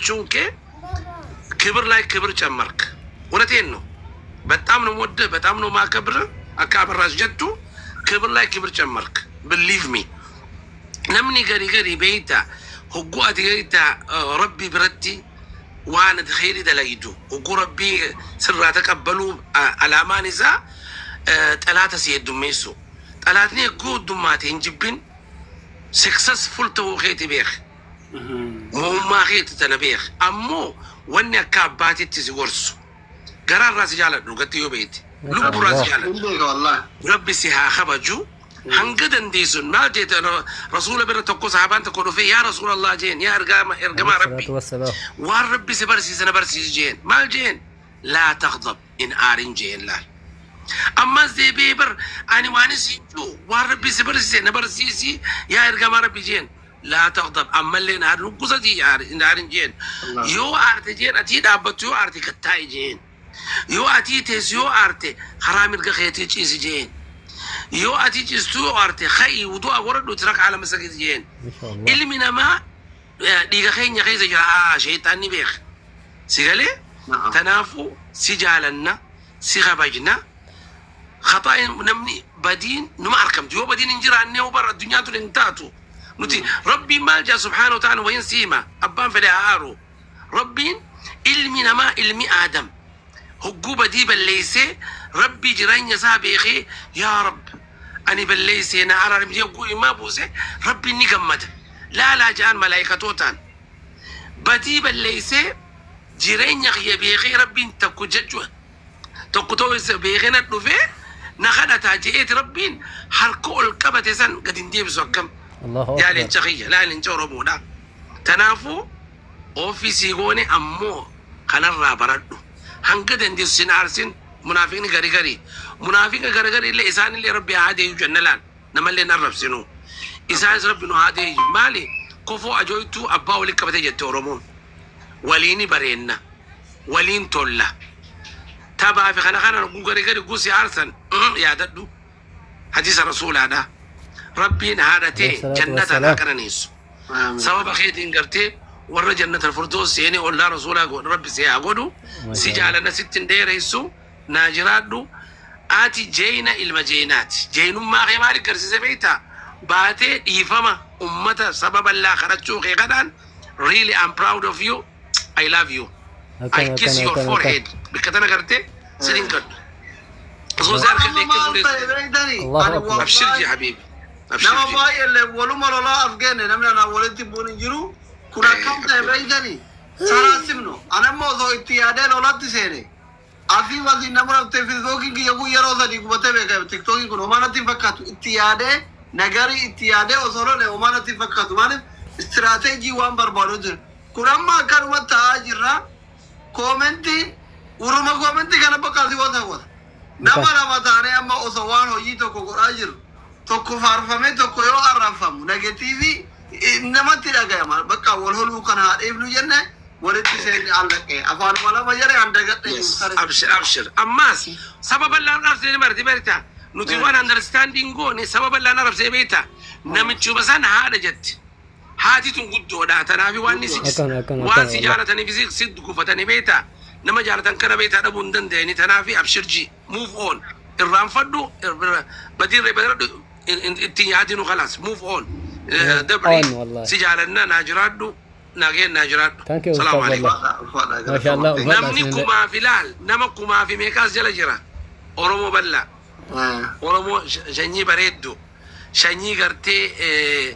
kadhachuun kee ክብር ላይ ክብር ጨመርክ። እውነቴን ነው። በጣም ነው የምወድህ፣ በጣም ነው ማከብርህ። Akka Abarraas jettu ክብር ላይ ክብር ጨመርክ። Believe me, namni gari gari beeyta, hogguu ati beeyta Rabbi biratti waan ati kheyri dalaydu hogguu Rabbii sirraa taqabbaluu, alaamaan isaa xalaata si heddummeessu. Xalaatni hogguu heddummaate hin jibbin, successful ta'uu keeti beek, mo'ummaa keeti tana beek. Ammoo wanni akka abbaatitti si gorsu, garaarraa si jaaladhu, gatti yoo beekte lubburraa si jaaladhu. Hin beeka wallahi. Rabbi si haa kabaju. Hanga dandeessun maal jeete, Rasuula bira tokko sahabaan tokko dhufe, "Yaa Rasuulallah," jeen, "yaa ergamaa Rabbi, الصلاة والسلام. waan Rabbi si barsiise na barsiisi," jeen. Maal jeen? "لا تغضب," in aarin jeen. Laal, ammas deebi'ee, "Bar ani waan isin jiru waan Rabbi si barsiise na barsiisi, yaa ergamaa Rabbi," jeen. "لا تغضب," ammallee in aarin, gusati in aarin jeen. "Yoo aarte," jeen, "atii dhaabbattu, yoo aarte gattaa'i," jeen. "Yoo atii teessu, yoo aarte karaa mirga keetii ciisi," jeen. "Yoo ati ciistu, yoo aarte ka'ii wudu'a godhadhu, rak'aa lama sagidi," jeen. ما شاء الله. Ilmi namaa dhiiga keenya keessa jira, sheexaanni beek si galee. Tanaafuu si jaalanna, si kabajna. Khaxaa namni badiin numa argamtu, yoo badiin hin jiraanne yoo bara addunyaan tun hin taatu. Nuti Rabbiin maal jaa سبحانه وتعالى, wayin siima abbaan fedhe haa aaru. Rabbiin ilmi namaa, ilmi Aadam, hogguu badii balleeysee Rabbii jireenya isaa beekee, "Yaa Rabb, ani balleeysee, na araaram," jee hogguu himaa buuse, Rabbiin ni gammada. Laalaa ja'an malaayikatootaan, badii balleeysee jireenya kiyya beekee Rabbiin tokko jechuu tokko ta'uu isa beekee na dhufee na kadhataa je'eeti, Rabbiin harka ol qabate san gad hin deebisu. Akkam الله yaa أكبر. Leenca kiyya, laa leenca Oromoodha. Tanaafuu ofiisii goone, ammoo kanarraa baradhu. Hanga dandeessu sin aarsin. Munaafiqni gari gari, munaafiqa gari gari illee isaanillee Rabbi haa deeyu jenna. Laal, namallee hin arrabsinu, isaanis Rabbi nu haa deeyu. Maali, kofoo ajooytuu abbaa walitti qabate jette Oromoon. Waliini bareenna, waliin tolla. Tabaa fi kana kana gari gari gusi aarsan yaadadhu hadiisa Rasuulaadha. Rabbiin haadhatee عليه الصلاة jannataan haa والسلام. qananiisu. Sababa keetiin gartee warra jannata Firdoos seenee ollaa Rasuulaa godhu Rabbi si haa godhu. Si jaalanna, sitti hin dheeressu, naa jiraadhu. Ati jeeyna ilma jeenaati. Jeenummaa kee maal agarsiise beektaa? Baatee dhiifama ummata saba bal'aa kadhachuu kee kanaan, really, I'm proud of you. I love you. I Akkana, kiss akkana, your akkana, akkana. forehead. Bikka tana gartee sidin kadhu osoo si harka Amma maal ta'e beektanii? الله Ani أكبر. Abshir ji wallahi حبيبي, abshir nama ji. Baay'eellee waluma lolaa afgeenne, namni anaa walitti bu'uun hin jiru. Kun akkam ta'e beektanii? Saraasifnu anammoo osoo itti yaadee lolatti seene. Asii asii nama raftee Facebookiin kiyya kun yeroo 3 gubatee beeka. TikTokiin kun homaa natti hin fakkaatu. Itti yaadee nagarii itti yaadee osoo lole homaa natti hin fakkaatu. Maaliif istiraateejii waan barbaadu jira. Kun amma akkanuma ta'aa jirra. Commentiin uruma commentii kana bakka asii wata wata. Nama lama taanee amma osoo waan hojii tokko godhaa jiru, tokko faarfamee tokko yoo arrafamu, negative namatti dhagayama. Bakka wal holuu kana haa dhiifnu jenne, walitti seenne allaqee afaanuma lama jedhe andagadhe. Yes, abshir, abshir. Ammas saba bal'aan arabsee marti beekta. Nuti waan understanding goone saba bal'aan arabsee beekta. Namichuma sana haadha jetti. Haati tun guddoodha. Tanaafi waan si Akkana, akkana, waan akkana, si wallahi. jaalataniif si gufatanii beekta. Nama jaalatan kana beektaa dhabuu hin danda'ani. Tanaafi abshir ji, move on. Irraanfadhu, badiirra baradhu, ittiin yaadinu, خلاص, move on. Dabri On, wallahi. si jaalanna, naa jiraadhu, nageen naa jiraadhu. Thank you, Salaamu Ustaz, alaikum. wallahi. ما شاء الله. Namni kumaa fi laal, nama kumaa fi meeqaas jala jira. Oromoo bal'aa, Oromoo sanyii bareeddu, sanyii gartee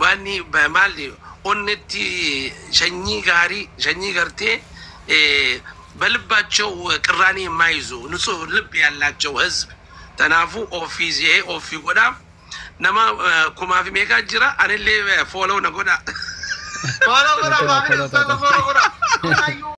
waanni maalli onnetti, sanyii gaarii, sanyii gartee በልባቸው ቅራኔ የማይዙ ንጹህ ልብ ያላቸው ህዝብ። Tanaafuu ofii jee ofii godhaaf nama kumaa fi meeqaa jira. Anillee follow na godha. Follow godha, family, ustaaza follow godha. Kanayyuu.